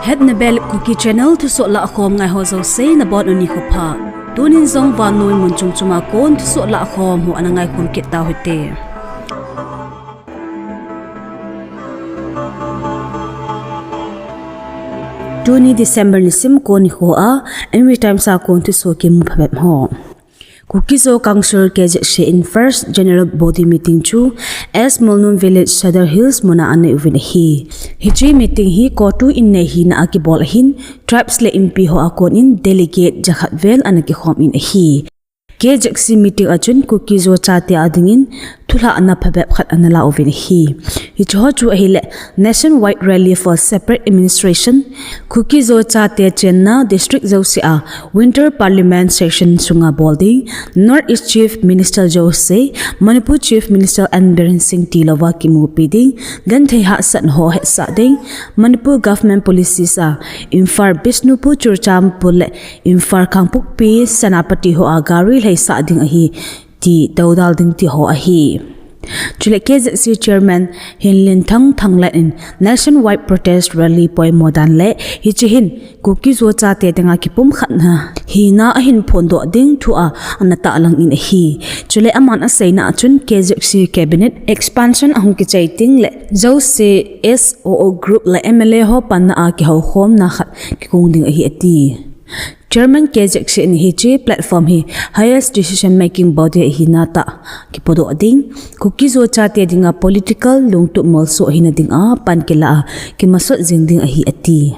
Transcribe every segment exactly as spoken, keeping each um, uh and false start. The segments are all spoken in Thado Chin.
Hetna bel Kuki Channel thusoh lahkhom ngai ho jouse nabonun nikho pha. Tunin jong vannoi mun chom chom a kon thusoh lahkhom ho ana ngaikhom kit tau hite. Tuni December nisim kon nikho a, N V Times a kon thusoh kimu phabep ho. Kuki-Zo Council K Z C in First General Body Meeting chu S Molnom Village, Sadar Hills muna anei uvin ahi. Hiche meeting hi CoTU in nei hina a kibol ahin, tribes le Inpi ho a konin delegate jakhat vel ana kikhom in ahi. K Z C meeting a chun Kuki-Zo chate a dingin thulhahna phabep khat ana la uvin ahi. Hiche ho chu ahile Nationwide Rally for Separate Administration, Kuki-Zo chate chenna district jouse a Winter Parliament Session sunga bol ding, North East Chief Minister jouse, Manipur Chief Minister N Biren Singh tilouva kimupi ding, genthei hahsatna ho hetsah ding, Manipur Government Policies a Imphal Bishnupur Churachandpur le Imphal Kangpokpi Senapati ho a gari lheisah ding ahi ti doudal ding ti ho ahi. Chule K Z C Chairman Hinlinthang Thanglet in Nationwide Protest Rally poimo dan le hiche hin Kuki-Zo chate dinga kipumkhatna hina ahin phondoh ding thu a ana tahlang in ahi. Chule aman aseina a chun K Z C Cabinet expansion ahung kichai ding le jouse S O O group le M L A ho panna a kihoukhomna khat kikong ding ahi ati. Chairman K Z C in hiche platform hi highest decision making body ahina tah kipodoh ding, Kuki-Zo chate dinga political lungtup molso ahina dinga pan kila a kimasot jing ding ahi ati.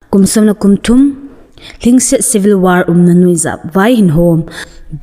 Kum somna kum thum, lhingset civil war umna nuijat vai hin hom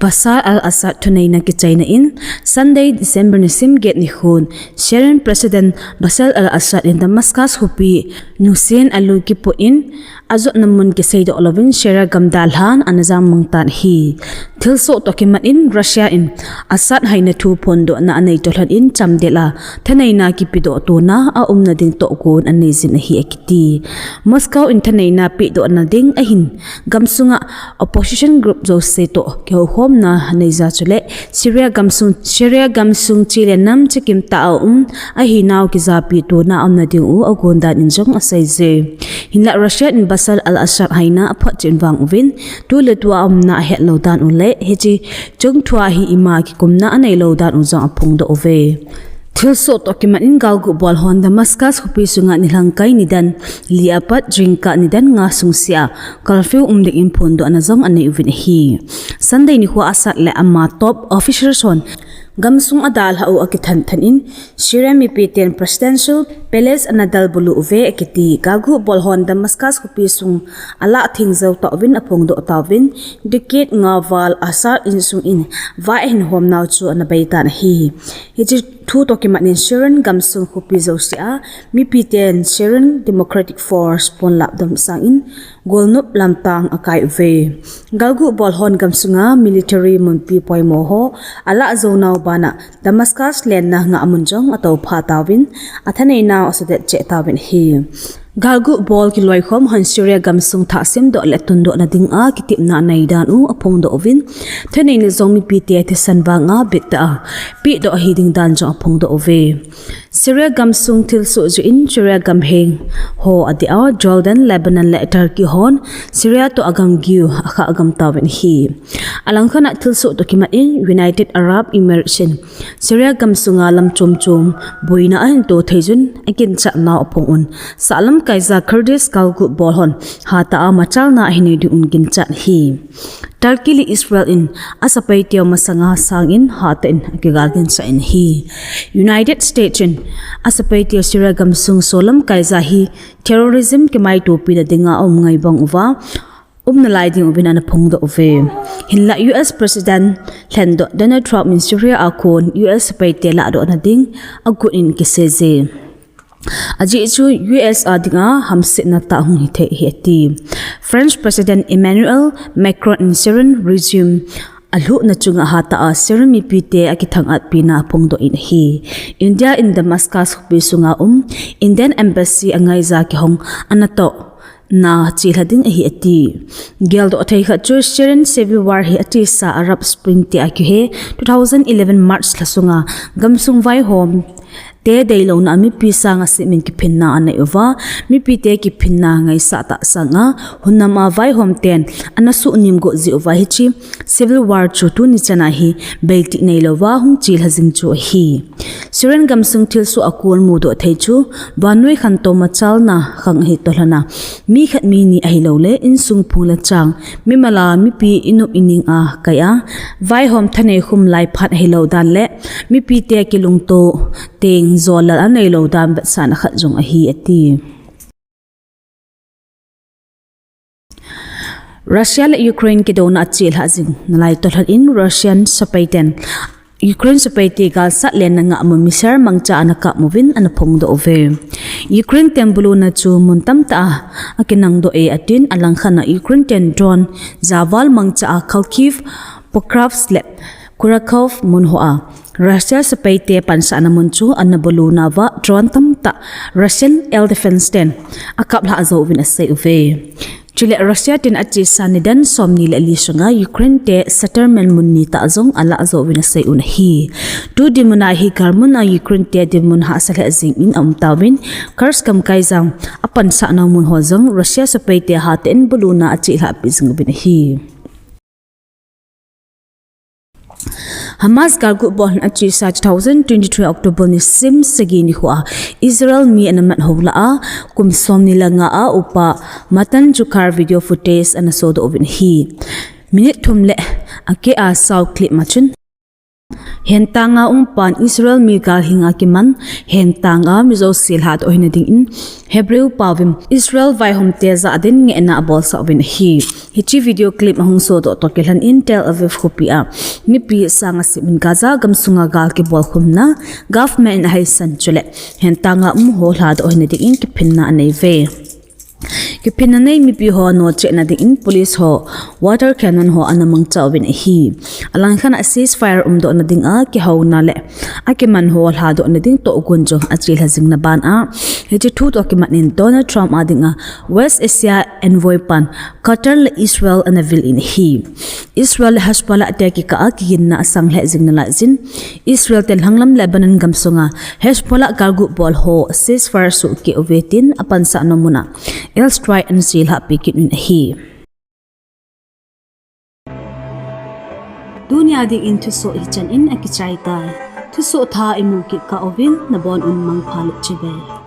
Bashar al-Assad thuneina kichaina in, Sunday, December nisim get nikhon, Syrian President Bashar al-Assad in Damascus khopi nungsen alu kipoh in, ajotna mun kiseidoh louvin Syria gam dalhan ana jangmang tan ahi. Thilsoh toh kimat in Russia in Assad haina thu phondohna anei toh lhon in chamdel a thaneina kipedoh tona aumna ding tohgon anei jin ahi akiti. Moscow in thaneina pedohna ding ahin gamsunga opposition group jouse toh kihoukhomna aneija chule Syria gamsung, Syria gamsung che le nam che kimtah a um ahinau kijapi tona aumna ding u agon dan in jong aseije. Hinla Russia in Bashar al-Assad haina aphotchen vang uvin, tuletua aumna ahetlou dan u le hiche chungthua hi ima kikumna aneilou dan u jong aphongdoh uve. Thilsoh toh kimat in galguh bol hon Damascus khopi sunga nilhangkai nidan li apat jingkah nidan nga sungse a curfew um ding in phondohna jong anei uvin ahi. Sunday nikho Assad le ama top officials hon gamsung adalhah u akithan than in Syria mipiten Presidential Palace ana dalbulu uve akiti. Galguh bol hon Damascus khopi sung alah theng jou tauvin aphongdoh tauvin, decade nga val Assad insung in vai ahin homnau chu ana beitan ahi. Hiche thu toh kimat in Syrian gamsung khopi jouse a mipiten Syrian Democratic Force ponlap dom sangin golnop lamtang akai uve. Galguh bol hon gamsunga military munpi poimo ho alah jounau bana Damascus lenna ngahmun jong atoupha tauvin, athaneinau asadet cheh tauvin ahi. Galguh bol kiloikhom hon Syria gamsung thahsemdoh le tundohna dinga kitepna anei dan u aphongdoh uvin, thaneina jong mipite thisan vanga bittah a pedoh ahi ding dan jong aphongdoh uve. Syria gamsung thilsoh jeh in Syria gamheng ho adeh a Jordan, Lebanon le Turkey hon Syria toh agamgiu akhah gam tauvin ahi. Alangkhat a thilsoh toh kimat in United Arab Emirates in Syria gamsunga lam chom chom boina ahin to thei jun akinchatnau aphong un, sahlamkaija Kurdish galguh bol hon hatah a machalna ahin nei ding un ginchat ahi. Turkey le Israel in asepaiteu masanga sangin hatah in akigal ginchat in ahi. United States in asepaiteu Syria gamsung solamkaija hi terrorism kimaitopina dinga aum ngai bang uva, umnalai ding uvin ana phongdoh uve. Hinla U S President lhendoh Donald Trump in Syria a kon U S sepaite lahdohna ding agot in akiseije. Ajeh chu U S a dinga hamsetna tah hung hithei ahi ati. French President Emmanuel Macron in Syrian regime alhuhna chunga hatah a Syrian mipite akithangatpina aphongdoh in ahi. India in Damascus khopi sunga um Indian Embassy angaija kihong anatoh na chelha ding ahi ati. Geldoh thei khat chu Syrian civil war hi achesa Arab Spring tia kihe two thousand eleven March lha sunga gamsung vaihom te deilouna a mipi sang asim in kiphinna anei uva, mipite kiphinna ngaisah tah sanga, hunnam a vaihom ten ana suhnem got jeh uva hiche civil war chu tuni chana hi beitih neilouva hung chelha jing chu ahi. Syrian gamsung thilsoh a kon mudoh thei chu, vannoi khantou machalna khang ahi toh lhona, mi khat mi ni ahilouleh insung phung le chang, mimal a mipi inop ining a kai a, vaihom thanei khum lai phat ahilou dan le, mipite kilungto teng jolal aneilou dan vetsahna khat jong ahi ati. Russia le Ukraine kidouna achelha jing nalai toh lhon in Russian sepai ten Ukraine sepai te galsat lenna ngah mun missile mangcha ana kap uvin ana phongdoh uve. Ukraine ten buluna chu mun tamtah a akinangdoh e atin, alangkhat a Ukraine ten drone javal mangcha a Kharkiv, Pokrovsk le Kurakhov mun ho a Russia sepai te pansahna mun chu ana buluna uva drone tamtah Russian air defense ten akaplhah jouvin asei uve. Chule Russia ten achesa nidan somni le li sunga Ukraine te settlement mun ni tah jong alah jouvin asei un ahi. Tu dinmun a hi galmun a Ukraine te dinmun hahsa lheh jing in aum tauvin, Kursk gamkai jang apansah nau mun ho jong Russia sepai te hatah in buluna achelhah peh jing uvin ahi. Hamas galgut bol hin achesa two thousand twenty-three October nisim sagi nikho a Israel mi ana mat ho lah a kum somni le nga a upa Matan Jukhar video footage ana sodoh uvin ahi. Minute thum le akeh a sound clip ma chun, hentanga um pan Israel mi gal hinga kiman, hentanga mi jouse lhadoh hina dingin Hebrew paovin Israel vaihom te jah din ngehna abolsah uvin ahi. Hiche video clip ahung sodoh toh kilhon in Tel Aviv khopi a mipi sang asim in Gaza gamsunga gal kibol khumna government in aheisan chule hentanga um ho lhadoh hina dingin kiphinna anei uve. Kiphinna nei mipi ho nochehna dingin police ho water cannon ho ana mangcha uvin ahi. Alangkhat a ceasefire umdohna dinga kihouna le akiman ho lhadohna ding tohgon jong achelha jingna ban a, hiche thu toh kimat in Donald Trump a dinga West Asia envoy pan Qatar le Israel ana vil in ahi. Israel le Hezbollah te kikah a kiginna asang lheh jing nalaiyin, Israel ten lhanglam Lebanon gamsunga Hezbollah galgut bol ho ceasefire sohkeh uve tin apansah nom muna airstrike ana chelhah peh kit un ahi. Tunia dingin thusoh hichan in akichai tai. Thusoh thah imu kit kah uvin nabon un mangpha le chibai.